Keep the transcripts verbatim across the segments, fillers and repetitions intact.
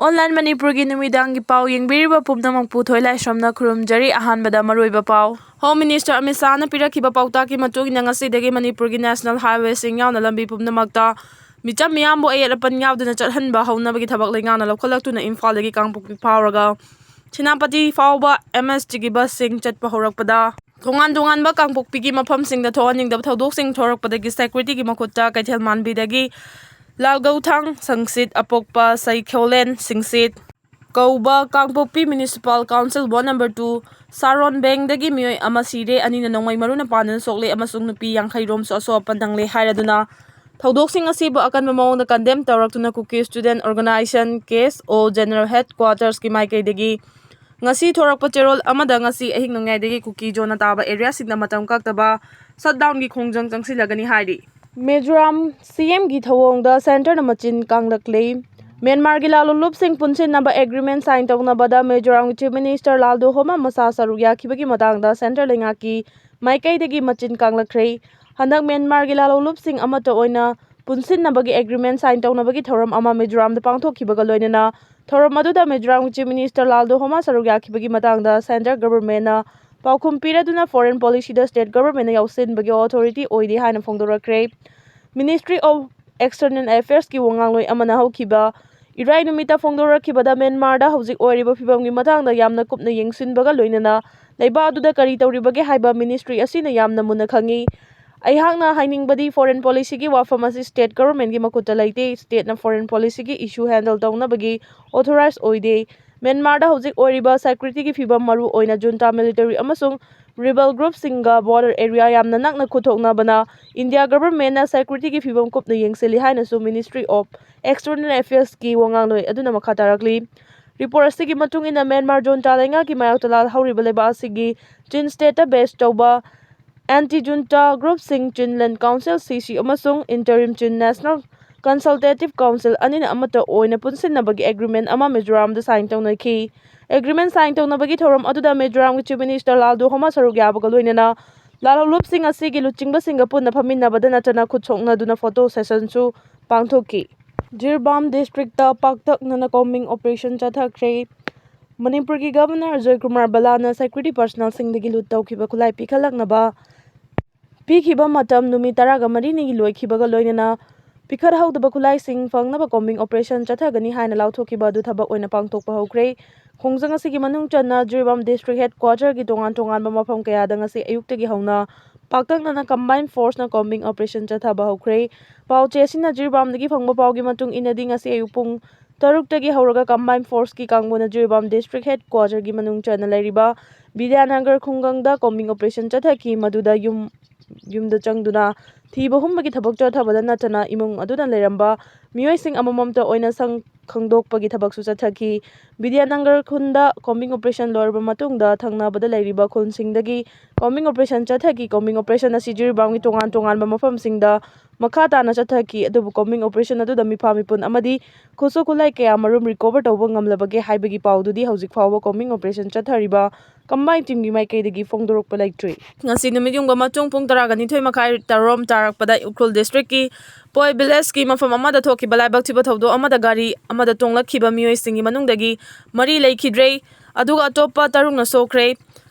Online ꯃꯅꯤꯄꯨꯔꯒꯤ ꯅꯨꯃꯤꯗꯥꯡꯒꯤ ꯄꯥꯎ ꯌꯦꯡꯕꯤꯔꯤꯕ ꯄꯨꯝꯅꯃꯛꯄꯨ ꯊꯣꯏꯂꯥꯏꯁ꯭ꯔꯝꯅ ꯈꯨꯔꯨꯝꯖꯔꯤ꯫ ꯑꯍꯥꯟꯕꯗ ꯃꯔꯨꯑꯣꯏꯕ ꯄꯥꯎ꯫ Home Minister ꯑꯃꯤꯠ ꯁꯥꯍꯅ ꯄꯤꯔꯛꯈꯤꯕ ꯄꯥꯎꯇꯥꯛꯀꯤ ꯃꯇꯨꯡ ꯏꯟꯅ ꯉꯁꯤꯗꯒꯤ ꯃꯅꯤꯄꯨꯔꯒꯤ National Highwayꯁꯤꯡ ꯌꯥꯎꯅ ꯂꯝꯕꯤ ꯄꯨꯝꯅꯃꯛꯇ ꯃꯤꯆꯝ ꯃꯤꯌꯥꯝꯕꯨ ꯑꯌꯦꯠ ꯑꯄꯟ ꯌꯥꯎꯗꯅ ꯆꯠꯍꯟꯕ ꯍꯧꯅꯕꯒꯤ ꯊꯕꯛ ꯂꯩꯉꯥꯛꯅ ꯂꯧꯈꯠꯂꯛꯇꯨꯅ ꯏꯝꯐꯥꯜꯗꯒꯤ ꯀꯥꯡꯄꯣꯛꯄꯤ ꯐꯥꯎꯔꯒ ꯁꯦꯅꯥꯄꯇꯤ ꯐꯥꯎꯕ MSTꯒꯤ ꯕꯁꯁꯤꯡ ꯆꯠꯄ ꯍꯧꯔꯛꯄꯗ ꯇꯣꯉꯥꯟ ꯇꯣꯉꯥꯟꯕ ꯀꯥꯡꯄꯣꯛꯄꯤꯒꯤ ꯃꯐꯝꯁꯤꯡꯗ ꯊꯣꯛꯍꯟꯅꯤꯡꯗꯕ ꯊꯧꯗꯣꯛꯁꯤꯡ ꯊꯣꯔꯛꯄꯗꯒꯤ securityꯒꯤ ꯃꯈꯨꯠꯇ ꯀꯩꯊꯦꯜ ꯃꯥꯟꯕꯤꯗꯒꯤ ꯂꯥꯜꯒꯧꯊꯥꯡ ꯁꯪꯁꯤꯠ ꯑꯄꯣꯛꯄ ꯁꯩꯈꯣꯂꯦꯟ ꯁꯤꯡꯁꯤꯠ ꯀꯧꯕ ꯀꯥꯡꯄꯣꯛꯄꯤ Municipal Council Ward number two ꯁꯥꯔꯣꯟ ꯕꯦꯡꯗꯒꯤ ꯃꯤꯑꯣꯏ ꯑꯃ ꯁꯤꯔꯦ, ꯑꯅꯤꯅ ꯅꯣꯡꯃꯩ ꯃꯔꯨꯅ ꯄꯥꯟꯗꯨꯅ ꯁꯣꯛꯂꯦ ꯑꯃꯁꯨꯡ ꯅꯨꯄꯤ ꯌꯥꯡꯈꯩ ꯔꯣꯝꯁꯨ ꯑꯁꯣꯛ ꯑꯄꯟ ꯅꯪꯂꯦ ꯍꯥꯏꯔꯗꯨꯅ ꯊꯧꯗꯣꯛꯁꯤꯡ ꯑꯁꯤꯕꯨ ꯑꯀꯟꯕ ꯃꯑꯣꯡꯗ condemn ꯇꯧꯔꯛꯇꯨꯅ Kuki Student Organisation, KSO General Headquartersꯀꯤ ꯃꯥꯏꯀꯩꯗꯒꯤ ꯉꯁꯤ ꯊꯣꯔꯛꯄ ꯆꯦꯔꯣꯜ ꯑꯃꯗ ꯉꯁꯤ ꯑꯍꯤꯡ ꯅꯣꯡꯌꯥꯏꯗꯒꯤ ꯀꯨꯀꯤ ꯖꯣꯟꯅ ꯇꯥꯕ areaꯁꯤꯡꯗ ꯃꯇꯝ ꯀꯛꯇꯕ shutdownꯒꯤ ꯈꯣꯡꯖꯪ ꯆꯪꯁꯤꯜꯂꯒꯅꯤ ꯍꯥꯏꯔꯤ꯫ ꯃꯤꯖꯣꯔꯥꯝ CMꯒꯤ ꯊꯧꯑꯣꯡꯗ centreꯅ ꯃꯆꯤꯟ ꯀꯥꯡꯂꯛꯂꯦ꯫ ꯃ꯭ꯌꯥꯟꯃꯥꯔꯒꯤ ꯂꯥꯜꯂꯣꯜꯂꯨꯞꯁꯤꯡ ꯄꯨꯟꯁꯤꯟꯅꯕ agreement sign ꯇꯧꯅꯕꯗ ꯃꯤꯖꯣꯔꯥꯝꯒꯤ Chief Minister ꯂꯥꯜꯗꯨꯍꯣꯃꯥ ꯃꯁꯥ ꯁꯔꯨꯛ ꯌꯥꯈꯤꯕꯒꯤ ꯃꯇꯥꯡꯗ centre ꯂꯩꯉꯥꯛꯀꯤ ꯃꯥꯏꯀꯩꯗꯒꯤ ꯃꯆꯤꯟ ꯀꯥꯡꯂꯛꯈ꯭ꯔꯦ꯫ ꯍꯟꯗꯛ ꯃ꯭ꯌꯥꯟꯃꯥꯔꯒꯤ ꯂꯥꯜꯂꯣꯜꯂꯨꯞꯁꯤꯡ ꯑꯃꯠꯇ ꯑꯣꯏꯅ ꯄꯨꯟꯁꯤꯟꯅꯕꯒꯤ agreement sign ꯇꯧꯅꯕꯒꯤ ꯊꯧꯔꯝ ꯑꯃ ꯃꯤꯖꯣꯔꯥꯝꯗ ꯄꯥꯡꯊꯣꯛꯈꯤꯕꯒ ꯂꯣꯏꯅꯅ ꯊꯧꯔꯝ ꯑꯗꯨꯗ ꯃꯤꯖꯣꯔꯥꯝꯒꯤ Chief Minister ꯂꯥꯜꯗꯨꯍꯣꯃꯥ ꯁꯔꯨꯛ ꯌꯥꯈꯤꯕꯒꯤ ꯃꯇꯥꯡꯗ centre governmentꯅ ꯄꯥꯎꯈꯨꯝ ꯄꯤꯔꯗꯨꯅ foreign policyꯗ state governmentꯅ ꯌꯥꯎꯁꯤꯟꯕꯒꯤ authority ꯑꯣꯏꯗꯦ ꯍꯥꯏꯅ ꯐꯣꯡꯗꯣꯔꯛꯈ꯭ꯔꯦ꯫ Ministry of External Affairsꯀꯤ ꯋꯥꯉꯥꯡꯂꯣꯏ ꯑꯃꯅ ꯍꯧꯈꯤꯕ ꯏꯔꯥꯏ ꯅꯨꯃꯤꯠꯇ ꯐꯣꯡꯗꯣꯔꯛꯈꯤꯕꯗ ꯃ꯭ꯌꯥꯟꯃꯥꯔꯗ ꯍꯧꯖꯤꯛ ꯑꯣꯏꯔꯤꯕ ꯐꯤꯕꯝꯒꯤ ꯃꯇꯥꯡꯗ ꯌꯥꯝꯅ ꯀꯨꯞꯅ ꯌꯦꯡꯁꯤꯟꯕꯒ ꯂꯣꯏꯅꯅ ꯂꯩꯕꯥꯛ ꯑꯗꯨꯗ ꯀꯔꯤ ꯇꯧꯔꯤꯕꯒꯦ ꯍꯥꯏꯕ ministry ꯑꯁꯤꯅ ꯌꯥꯝꯅ ꯃꯨꯟꯅ ꯈꯪꯏ꯫ ꯑꯩꯍꯥꯛꯅ ꯍꯥꯏꯅꯤꯡꯕꯗꯤ foreign policyꯒꯤ ꯋꯥꯐꯝ ꯑꯁꯤ state governmentꯀꯤ ꯃꯈꯨꯠꯇ ꯂꯩꯇꯦ꯫ Stateꯅ foreign policyꯒꯤ issue handle ꯇꯧꯅꯕꯒꯤ authorized ꯑꯣꯏꯗꯦ꯫ ꯃ꯭ꯌꯥꯟꯃꯥꯔꯗ ꯍꯧꯖꯤꯛ ꯑꯣꯏꯔꯤꯕ securityꯒꯤ ꯐꯤꯕꯝ, ꯃꯔꯨ ꯑꯣꯏꯅ junta military ꯑꯃꯁꯨꯡ rebel groupꯁꯤꯡꯒ border area ꯌꯥꯝꯅ ꯅꯛꯅ ꯈꯨꯠꯊꯣꯛꯅꯕꯅ India governmentꯅ securityꯒꯤ ꯐꯤꯕꯝ ꯀꯨꯞꯅ ꯌꯦꯡꯁꯤꯜꯂꯤ ꯍꯥꯏꯅꯁꯨ Ministry of External Affairsꯀꯤ ꯋꯥꯉꯥꯡꯂꯣꯏ ꯑꯗꯨꯅ ꯃꯈꯥ ꯇꯥꯔꯛꯂꯤ꯫ Report ꯑꯁꯤꯒꯤ ꯃꯇꯨꯡ ꯏꯟꯅ ꯃ꯭ꯌꯥꯟꯃꯥꯔ junta ꯂꯩꯉꯥꯛꯀꯤ ꯃꯥꯌꯣꯛꯇ ꯂꯥꯜꯍꯧꯔꯤꯕ ꯂꯩꯕꯥꯛ ꯑꯁꯤꯒꯤ Chin stateꯇ base ꯇꯧꯕ anti junta groupꯁꯤꯡ Chinland Council, CC, ꯑꯃꯁꯨꯡ Interim Chin National Consultative Council ꯑꯅꯤꯅ ꯑꯃꯠꯇ ꯑꯣꯏꯅ ꯄꯨꯟꯁꯤꯟꯅꯕꯒꯤ agreement ꯑꯃ ꯃꯤꯖꯣꯔꯥꯝꯗ sign ꯇꯧꯅꯈꯤ꯫ Agreement sign ꯇꯧꯅꯕꯒꯤ ꯊꯧꯔꯝ ꯑꯗꯨꯗ ꯃꯤꯖꯣꯔꯥꯝꯒꯤ Chief Minister ꯂꯥꯜꯗꯨꯍꯣꯃꯥ ꯁꯔꯨꯛ ꯌꯥꯕꯒ ꯂꯣꯏꯅꯅ ꯂꯥꯜꯍꯧꯂꯨꯞꯁꯤꯡ ꯑꯁꯤꯒꯤ ꯂꯨꯆꯤꯡꯕꯁꯤꯡꯒ ꯄꯨꯟꯅ ꯐꯝꯃꯤꯟꯅꯕꯗ ꯅꯠꯇꯅ ꯈꯨꯠ ꯁꯣꯛꯅꯗꯨꯅ photo sessionꯁꯨ ꯄꯥꯡꯊꯣꯛꯈꯤ꯫ ꯖꯤꯔꯤꯕꯥꯝ ꯗꯤꯁꯇ꯭ꯔꯤꯛꯇ ꯄꯥꯛꯇꯛꯅꯅ ꯀꯣꯝꯕꯤꯡ ꯑꯣꯄꯔꯦꯁꯟ ꯆꯠꯊꯈ꯭ꯔꯦ꯫ ꯃꯅꯤꯄꯨꯔꯒꯤ ꯒꯚꯔꯅꯔ ꯑꯖꯣꯏ ꯀꯨꯃꯥꯔ ꯕꯂꯥꯅ ꯁꯦꯀ꯭ꯌꯨꯔꯤꯇꯤ ꯄꯔꯁꯅꯦꯜꯁꯤꯡꯗꯒꯤ ꯂꯨꯠ ꯇꯧꯈꯤꯕ ꯈꯨꯠꯂꯥꯏ ꯄꯤꯈꯠꯂꯛꯅꯕ ꯄꯤꯈꯤꯕ ꯃꯇꯝ ꯅꯨꯃꯤꯠ ꯇꯔꯥꯒ ꯃꯔꯤꯅꯤꯒꯤ ꯂꯣꯏꯈꯤꯕꯒ ꯂꯣꯏꯅꯅ ꯄꯤꯈꯠꯍꯧꯗꯕ ꯈꯨꯠꯂꯥꯏꯁꯤꯡ ꯐꯪꯅꯕ ꯀꯣꯝꯕꯤꯡ ꯑꯣꯄꯔꯦꯁꯟ ꯆꯠꯊꯒꯅꯤ ꯍꯥꯏꯅ ꯂꯥꯎꯊꯣꯛꯈꯤꯕ ꯑꯗꯨ ꯊꯕꯛ ꯑꯣꯏꯅ ꯄꯥꯡꯊꯣꯛꯄ ꯍꯧꯈ꯭ꯔꯦ꯫ ꯈꯣꯡꯖꯪ ꯑꯁꯤꯒꯤ ꯃꯅꯨꯡ ꯆꯟꯅ ꯖꯤꯔꯤꯕꯥꯝ ꯗꯤꯁꯇ꯭ꯔꯤꯛ ꯍꯦꯗ ꯀ꯭ꯋꯥꯇꯔꯒꯤ ꯇꯣꯉꯥꯟ ꯇꯣꯉꯥꯟꯕ ꯃꯐꯝ ꯀꯌꯥꯗ ꯉꯁꯤ ꯑꯌꯨꯛꯇꯒꯤ ꯍꯧꯅ ꯄꯥꯛꯇꯛꯅꯅ ꯀꯝꯕꯥꯏꯟ ꯐꯣꯔꯁꯅ ꯀꯣꯝꯕꯤꯡ ꯑꯣꯄꯔꯦꯁꯟ ꯆꯠꯊꯕ ꯍꯧꯈ꯭ꯔꯦ꯫ ꯄꯥꯎ ꯆꯦ ꯑꯁꯤꯅ ꯖꯤꯔꯤꯕꯥꯝꯗꯒꯤ ꯐꯪꯕ ꯄꯥꯎꯒꯤ ꯃꯇꯨꯡ ꯏꯟꯅꯗꯤ, ꯉꯁꯤ ꯑꯌꯨꯛ ꯄꯨꯡ ꯇꯔꯨꯛꯇꯒꯤ ꯍꯧꯔꯒ ꯀꯝꯕꯥꯏꯟ ꯐꯣꯔꯁꯀꯤ ꯀꯥꯡꯕꯨꯅ ꯖꯤꯔꯤꯕꯥꯝ ꯗꯤꯁꯇ꯭ꯔꯤꯛ ꯍꯦꯗ ꯀ꯭ꯋꯥꯇꯔꯒꯤ ꯃꯅꯨꯡ ꯆꯟꯅ ꯂꯩꯔꯤꯕ ꯕꯤꯗ꯭ꯌꯥꯅꯒꯔ ꯈꯨꯡꯒꯪꯗ ꯀꯣꯝꯕꯤꯡ ꯑꯣꯄꯔꯦꯁꯟ ꯆꯠꯊꯈꯤ꯫ ꯃꯗꯨꯗ ꯌꯨꯝ ꯌꯨꯝꯗ ꯆꯪꯗꯨꯅ ꯊꯤꯕ ꯍꯨꯝꯕꯒꯤ ꯊꯕꯛ ꯆꯠꯊꯕꯗ ꯅꯠꯇꯅ, ꯏꯃꯨꯡ ꯑꯗꯨꯗ ꯂꯩꯔꯝꯕ ꯃꯤꯑꯣꯏꯁꯤꯡ ꯑꯃꯃꯝꯇ ꯑꯣꯏꯅ ꯁꯪ ꯈꯪꯗꯣꯛꯄꯒꯤ ꯊꯕꯛꯁꯨ ꯆꯠꯊꯈꯤ꯫ ꯕꯤꯗ꯭ꯌꯥꯅꯒꯔ ꯈꯨꯟꯗ ꯀꯣꯝꯕꯤꯡ ꯑꯣꯄꯔꯦꯁꯟ ꯂꯣꯏꯔꯕ ꯃꯇꯨꯡꯗ, ꯊꯪꯅꯕꯗ ꯂꯩꯔꯤꯕ ꯈꯨꯟꯁꯤꯡꯗꯒꯤ ꯀꯣꯝꯕꯤꯡ ꯑꯣꯄꯔꯦꯁꯟ ꯆꯠꯊꯈꯤ꯫ ꯀꯣꯝꯕꯤꯡ ꯑꯣꯄꯔꯦꯁꯟ ꯑꯁꯤ ꯖꯤꯔꯤꯕꯥꯝꯒꯤ ꯇꯣꯉꯥꯟ ꯇꯣꯉꯥꯟꯕ ꯃꯐꯝꯁꯤꯡꯗ ꯃꯈꯥ ꯇꯥꯅ ꯆꯠꯊꯈꯤ, ꯑꯗꯨꯕꯨ ꯀꯣꯝꯕꯤꯡ ꯑꯣꯄꯔꯦꯁꯟ ꯑꯗꯨꯗ ꯃꯤꯐꯥ ꯃꯤꯄꯨꯟ ꯑꯃꯗꯤ ꯈꯨꯠꯁꯨ ꯈꯨꯠꯂꯥꯏ ꯀꯌꯥ ꯃꯔꯨꯝ ꯔꯤꯀꯣꯚꯔ ꯇꯧꯕ ꯉꯝꯂꯕꯒꯦ ꯍꯥꯏꯕꯒꯤ ꯄꯥꯎꯗꯨꯗꯤ ꯍꯧꯖꯤꯛ ꯐꯥꯎꯕ ꯀꯣꯝꯕꯤꯡ ꯑꯣꯄꯔꯦꯁꯟ ꯆꯠꯊꯔꯤꯕ ꯀꯝꯕꯥꯏꯟ ꯇꯤꯝꯒꯤ ꯃꯥꯏꯀꯩꯗꯒꯤ ꯐꯣꯡꯗꯣꯔꯛꯄ ꯂꯩꯇ꯭ꯔꯤ꯫ ꯉꯁꯤ ꯅꯨꯃꯤꯠ ꯌꯨꯡꯕ ꯃꯇꯨꯡ ꯄꯨꯡ ꯇꯔꯥꯒ ꯅꯤꯊꯣꯏ ꯃꯈꯥꯏ ꯇꯔꯣꯝ ꯇꯥꯔꯛꯄꯗ ꯎꯈ꯭ꯔꯨꯜ ꯗꯤꯁꯇ꯭ꯔꯤꯛꯀꯤ ꯄꯣꯏ ꯚꯤꯂꯦꯖꯀꯤ ꯃꯐꯝ ꯑꯃꯗ ꯊꯣꯛꯈꯤꯕ ꯂꯥꯏꯕꯛ ꯊꯤꯕ ꯊꯧꯗꯣꯛ ꯑꯃꯗ ꯒꯥꯔꯤ ꯑꯃꯗ ꯇꯣꯡꯂꯛꯈꯤꯕ ꯃꯤꯑꯣꯏꯁꯤꯡꯒꯤ ꯃꯅꯨꯡꯗꯒꯤ ꯃꯔꯤ ꯂꯩꯈꯤꯗ꯭ꯔꯦ, ꯑꯗꯨꯒ ꯑꯇꯣꯞꯄ ꯇꯔꯨꯛꯅ ꯁꯣꯛꯈ꯭ꯔꯦ꯫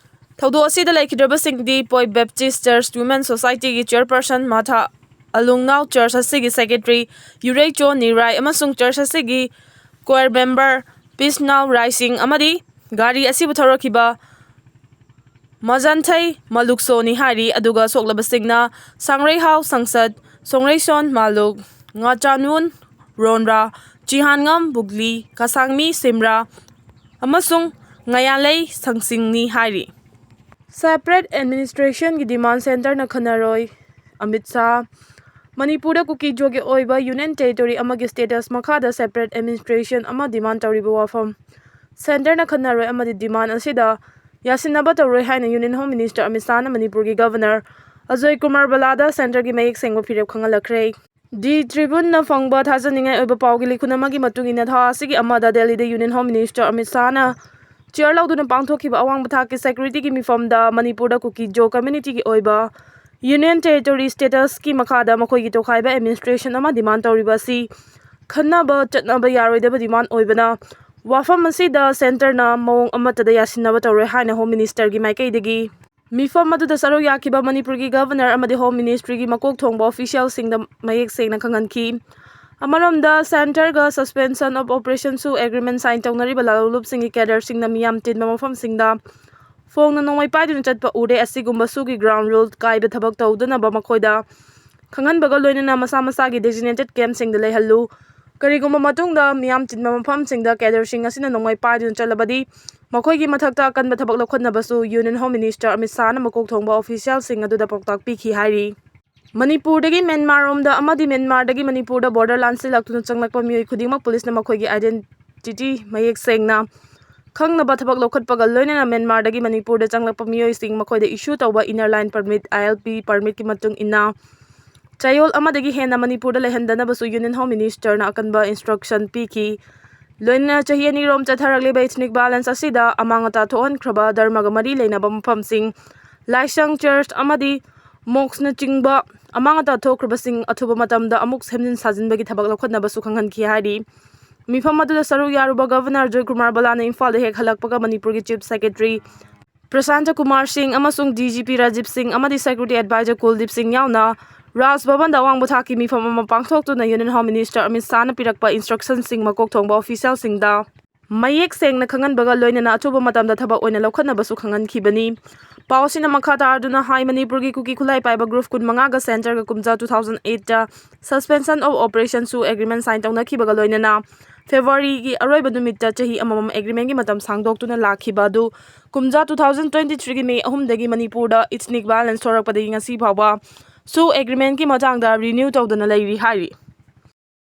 ꯊꯧꯗꯣꯛ ꯑꯁꯤꯗ ꯂꯩꯈꯤꯗ꯭ꯔꯕꯁꯤꯡꯗꯤ ꯄꯣꯏ ꯕꯦꯞꯇꯤꯁ ꯆꯔꯆ ꯋꯤꯃꯦꯟ ꯁꯣꯁꯥꯏꯇꯤꯒꯤ ꯆꯤꯌꯔꯄꯔꯁꯟ ꯃꯥꯊꯥ ꯑꯂꯨꯡꯅꯥꯎ, ꯆꯔꯆ ꯑꯁꯤꯒꯤ ꯁꯦꯀ꯭ꯔꯦꯇꯔꯤ ꯌꯨꯔꯩꯆꯣ ꯅꯤꯔꯥꯏ ꯑꯃꯁꯨꯡ ꯆꯔꯆ ꯑꯁꯤꯒꯤ ꯀꯣꯌꯔ ꯃꯦꯝꯕꯔ ꯄꯤꯁꯅꯥꯎ ꯔꯥꯏꯁꯤꯡ ꯑꯃꯗꯤ ꯒꯥꯔꯤ ꯑꯁꯤꯕꯨ ꯊꯧꯔꯛꯈꯤꯕ ꯃꯖꯟꯊꯩ ꯃꯂꯨꯛꯁꯣꯅꯤ ꯍꯥꯏꯔꯤ꯫ ꯑꯗꯨꯒ ꯁꯣꯛꯂꯕꯁꯤꯡꯅ ꯁꯥꯡꯔꯩꯍꯥꯎ ꯁꯪꯁꯠ, ꯁꯣꯡꯔꯩꯁꯣꯟ ꯃꯥꯂꯨꯛ, ꯉꯥꯆꯥꯅꯨꯟ ꯔꯣꯟꯔꯥ, ꯆꯤꯍꯥꯟꯉꯝ ꯕꯨꯒꯂꯤ, ꯀꯁꯥꯡꯃꯤ ꯁꯤꯝꯔꯥ ꯑꯃꯁꯨꯡ ꯉꯌꯥꯂꯩ ꯁꯪꯁꯤꯡꯅꯤ ꯍꯥꯏꯔꯤ꯫ ꯁꯦꯄꯔꯦꯠ ꯑꯦꯗꯃꯤꯅꯤꯁꯇ꯭ꯔꯦꯁꯟꯒꯤ ꯗꯤꯃꯥꯟ ꯁꯦꯟꯇꯔꯅ ꯈꯟꯅꯔꯣꯏ꯫ ꯑꯃꯤꯠ ꯁꯥꯍ꯫ ꯃꯅꯤꯄꯨꯔꯗ ꯀꯨꯀꯤꯖꯣꯒꯤ ꯑꯣꯏꯕ ꯌꯨꯅꯤꯌꯟ ꯇꯦꯔꯤꯇꯣꯔꯤ ꯑꯃꯒꯤ ꯁ꯭ꯇꯦꯇꯁ ꯃꯈꯥꯗ ꯁꯦꯄꯔꯦꯠ ꯑꯦꯗꯃꯤꯅꯤꯁꯇ꯭ꯔꯦꯁꯟ ꯑꯃ ꯗꯤꯃꯥꯟ ꯇꯧꯔꯤꯕ ꯋꯥꯐꯝ꯫ ꯁꯦꯟꯇꯔꯅ ꯈꯟꯅꯔꯣꯏ ꯑꯃꯗꯤ ꯗꯤꯃꯥꯟ ꯑꯁꯤꯗ ꯌꯥꯁꯤꯟꯅꯕ ꯇꯧꯔꯣꯏ ꯍꯥꯏꯅ ꯌꯨꯅꯤꯌꯟ ꯍꯣꯝ ꯃꯤꯅꯤꯁꯇꯔ ꯑꯃꯤꯠ ꯁꯥꯍꯅ ꯃꯅꯤꯄꯨꯔꯒꯤ ꯒꯚꯔꯅꯔ ꯑꯖꯣꯏ ꯀꯨꯃꯥꯔ ꯕꯂꯥꯗ ꯁꯦꯟꯇꯔꯒꯤ ꯃꯌꯦꯛ ꯁꯦꯡꯕ ꯐꯤꯔꯦꯞ ꯈꯪꯍꯜꯂꯛꯈ꯭ꯔꯦ꯫ ꯗꯤ ꯇ꯭ꯔꯤꯕꯨꯟꯅ ꯐꯪꯕ ꯊꯥꯖꯅꯤꯡꯉꯥꯏ ꯑꯣꯏꯕ ꯄꯥꯎꯒꯤ ꯂꯤꯈꯨꯟ ꯑꯃꯒꯤ ꯃꯇꯨꯡ ꯏꯟꯅ, ꯊꯥ ꯑꯁꯤꯒꯤ ꯑꯃꯗ ꯗꯦꯜꯂꯤꯗ ꯌꯨꯅꯤꯌꯟ ꯍꯣꯝ ꯃꯤꯅꯤꯁꯇꯔ ꯑꯃꯤꯠ ꯁꯥꯍꯅ ꯆꯤꯌꯔ ꯂꯧꯗꯨꯅ ꯄꯥꯡꯊꯣꯛꯈꯤꯕ ꯑꯋꯥꯡꯕ ꯊꯥꯛꯀꯤ ꯁꯦꯀ꯭ꯌꯨꯔꯤꯇꯤꯒꯤ ꯃꯤꯐꯝꯗ ꯃꯅꯤꯄꯨꯔꯗ ꯀꯨꯀꯤꯖꯣ ꯀꯝꯃ꯭ꯌꯨꯅꯤꯇꯤꯒꯤ ꯑꯣꯏꯕ ꯌꯨꯅꯤꯌꯟ ꯇꯦꯔꯤꯇꯣꯔꯤ ꯁ꯭ꯇꯦꯇꯁꯀꯤ ꯃꯈꯥꯗ ꯃꯈꯣꯏꯒꯤ ꯇꯣꯈꯥꯏꯕ ꯑꯦꯗꯃꯤꯅꯤꯁꯇ꯭ꯔꯦꯁꯟ ꯑꯃ ꯗꯤꯃꯥꯟ ꯇꯧꯔꯤꯕ ꯑꯁꯤ ꯈꯟꯅꯕ ꯆꯠꯅꯕ ꯌꯥꯔꯣꯏꯗꯕ demand ꯑꯣꯏꯕꯅ ꯋꯥꯐꯝ ꯑꯁꯤꯗ centreꯅ ꯃꯑꯣꯡ ꯑꯃꯠꯇꯗ ꯌꯥꯁꯤꯟꯅꯕ ꯇꯧꯔꯣꯏ ꯍꯥꯏꯅ Home Ministerꯒꯤ ꯃꯥꯏꯀꯩꯗꯒꯤ ꯃꯤꯐꯝ ꯑꯗꯨꯗ ꯁꯔꯨꯛ ꯌꯥꯈꯤꯕ ꯃꯅꯤꯄꯨꯔꯒꯤ Governor ꯑꯃꯗꯤ Home Ministryꯒꯤ ꯃꯀꯣꯛ ꯊꯣꯡꯕ officialꯁꯤꯡꯗ ꯃꯌꯦꯛ ꯁꯦꯡꯅ ꯈꯪꯍꯟꯈꯤ꯫ ꯑꯃꯔꯣꯝꯗ centreꯒ suspension of operation ꯁꯨ agreement sign ꯇꯧꯅꯔꯤꯕ ꯂꯥꯂꯣꯡꯂꯨꯞꯁꯤꯡꯒꯤ cadreꯁꯤꯡꯅ ꯃꯤꯌꯥꯝ ꯇꯤꯟꯕ ꯃꯐꯝꯁꯤꯡꯗ ꯐꯣꯡꯅ ꯅꯣꯡꯃꯩ ꯄꯥꯏꯗꯨꯅ ꯆꯠꯄ ꯎꯔꯦ꯫ ꯑꯁꯤꯒꯨꯝꯕ ꯁꯨꯒꯤ ground rule ꯀꯥꯏꯕ ꯊꯕꯛ ꯇꯧꯗꯅꯕ ꯃꯈꯣꯏꯗ ꯈꯪꯍꯟꯕꯒ ꯂꯣꯏꯅꯅ ꯃꯁꯥ ꯃꯁꯥꯒꯤ designated campꯁꯤꯡꯗ ꯂꯩꯍꯜꯂꯨ꯫ ꯀꯔꯤꯒꯨꯝꯕ ꯃꯇꯨꯡꯗ ꯃꯤꯌꯥꯝ ꯆꯤꯟꯕ ꯃꯐꯝꯁꯤꯡꯗ cadreꯁꯤꯡ ꯑꯁꯤꯅ ꯅꯣꯡꯃꯩ ꯄꯥꯏꯗꯨꯅ ꯆꯠꯂꯕꯗꯤ ꯃꯈꯣꯏꯒꯤ ꯃꯊꯛꯇ ꯑꯀꯟꯕ ꯊꯕꯛ ꯂꯧꯈꯠꯅꯕꯁꯨ Union Home Minister ꯑꯃꯤꯠ ꯁꯥꯍꯅ ꯃꯀꯣꯛ ꯊꯣꯡꯕ officialꯁꯤꯡ ꯑꯗꯨꯗ ꯄꯥꯎꯇꯥꯛ ꯄꯤꯈꯤ ꯍꯥꯏꯔꯤ꯫ ꯃꯅꯤꯄꯨꯔꯗꯒꯤ ꯃ꯭ꯌꯥꯟꯃꯥꯔꯔꯣꯝꯗ ꯑꯃꯗꯤ ꯃ꯭ꯌꯥꯟꯃꯥꯔꯗꯒꯤ ꯃꯅꯤꯄꯨꯔꯗ border ꯂꯥꯟꯁꯤꯜꯂꯛꯇꯨꯅ ꯆꯪꯂꯛꯄ ꯃꯤꯑꯣꯏ ꯈꯨꯗꯤꯡꯃꯛ ꯄꯨꯂꯤꯁꯅ ꯃꯈꯣꯏꯒꯤ identity ꯃꯌꯦꯛ ꯁꯦꯡꯅ ꯈꯪꯅꯕ ꯊꯕꯛ ꯂꯧꯈꯠꯄꯒ ꯂꯣꯏꯅꯅ ꯃ꯭ꯌꯥꯟꯃꯥꯔꯗꯒꯤ ꯃꯅꯤꯄꯨꯔꯗ ꯆꯪꯂꯛꯄ ꯃꯤꯑꯣꯏꯁꯤꯡ ꯃꯈꯣꯏꯗ issue ꯇꯧꯕ Inner Line Permit, I L P permitꯀꯤ ꯃꯇꯨꯡ ꯏꯟꯅ ꯆꯌꯣꯜ ꯑꯃꯗꯒꯤ ꯍꯦꯟꯅ ꯃꯅꯤꯄꯨꯔꯗ ꯂꯩꯍꯟꯗꯅꯕꯁꯨ Union Home Ministerꯅ ꯑꯀꯟꯕ instruction ꯄꯤꯈꯤ꯫ ꯂꯣꯏꯅꯅ ꯆꯍꯤ ꯑꯅꯤꯔꯣꯝ ꯆꯠꯊꯔꯛꯂꯤꯕ ethnic violence ꯑꯁꯤꯗ ꯑꯃꯥꯡ ꯑꯇꯥ ꯊꯣꯛꯍꯟꯈ꯭ꯔꯕ ꯙꯔꯃꯒ ꯃꯔꯤ ꯂꯩꯅꯕ ꯃꯐꯝꯁꯤꯡ, ꯂꯥꯏꯁꯪ, church ꯑꯃꯗꯤ mosqueꯅꯆꯤꯡꯕ ꯑꯃꯥꯡ ꯑꯇꯥ ꯊꯣꯛꯈ꯭ꯔꯕꯁꯤꯡ ꯑꯊꯨꯕ ꯃꯇꯝꯗ ꯑꯃꯨꯛ ꯁꯦꯝꯖꯤꯟ ꯁꯥꯖꯤꯟꯕꯒꯤ ꯊꯕꯛ ꯂꯧꯈꯠꯅꯕꯁꯨ ꯈꯪꯍꯟꯈꯤ ꯍꯥꯏꯔꯤ꯫ ꯃꯤꯐꯝ ꯑꯗꯨꯗ ꯁꯔꯨꯛ ꯌꯥꯔꯨꯕ Governor ꯖꯣꯏꯀꯨꯃꯥꯔ ꯕꯂꯥꯅ ꯏꯝꯐꯥꯜꯗ ꯍꯦꯛ ꯍꯜꯂꯛꯄꯒ ꯃꯅꯤꯄꯨꯔꯒꯤ Chief Secretary ꯄ꯭ꯔꯁꯥꯟꯇ ꯀꯨꯃꯥꯔ ꯁꯤꯡ ꯑꯃꯁꯨꯡ D G P ꯔꯥꯖꯤꯕ ꯁꯤꯡ ꯑꯃꯗꯤ Security Advisor ꯀꯨꯜꯗꯤꯞ ꯁꯤꯡ ꯌꯥꯎꯅ ꯔꯥꯖ ꯚꯕꯟꯗ ꯑꯋꯥꯡꯕ ꯊꯥꯛꯀꯤ ꯃꯤꯐꯝ ꯑꯃ ꯄꯥꯡꯊꯣꯛꯇꯨꯅ Union Home Minister ꯑꯃꯤꯠ ꯁꯥꯍꯅ ꯄꯤꯔꯛꯄ instructionꯁꯤꯡ ꯃꯀꯣꯛ ꯊꯣꯡꯕ officialꯁꯤꯡꯗ ꯃꯌꯦꯛ ꯁꯦꯡꯅ ꯈꯪꯍꯟꯕꯒ ꯂꯣꯏꯅꯅ ꯑꯊꯨꯕ ꯃꯇꯝꯗ ꯊꯕꯛ ꯑꯣꯏꯅ ꯂꯧꯈꯠꯅꯕꯁꯨ ꯈꯪꯍꯟꯈꯤꯕꯅꯤ꯫ ꯄꯥꯎ ꯑꯁꯤꯅ ꯃꯈꯥ ꯇꯥꯔꯗꯨꯅ ꯍꯥꯏ, ꯃꯅꯤꯄꯨꯔꯒꯤ ꯀꯨꯀꯤ ꯈꯨꯠꯂꯥꯏ ꯄꯥꯏꯕ group ꯀꯨꯟꯃꯉꯥꯒ centreꯒ ꯀꯨꯝꯖꯥ two thousand eight suspension of operation ꯁꯨ agreement sign ꯇꯧꯅꯈꯤꯕꯒ ꯂꯣꯏꯅꯅ Februaryꯒꯤ ꯑꯔꯣꯏꯕ ꯅꯨꯃꯤꯠꯇ ꯆꯍꯤ ꯑꯃꯃꯝ agreementꯀꯤ ꯃꯇꯝ ꯁꯥꯡꯗꯣꯛꯇꯨꯅ ꯂꯥꯛꯈꯤꯕ ꯑꯗꯨ ꯀꯨꯝꯖꯥ two thousand twenty threeꯒꯤ May ꯑꯍꯨꯝꯗꯒꯤ ꯃꯅꯤꯄꯨꯔꯗ ethnic violence ꯊꯣꯔꯛꯄꯗꯒꯤ ꯉꯁꯤ ꯐꯥꯎꯕ ꯁꯨ agreementꯀꯤ ꯃꯇꯥꯡꯗ renew ꯇꯧꯗꯅ ꯂꯩꯔꯤ ꯍꯥꯏꯔꯤ꯫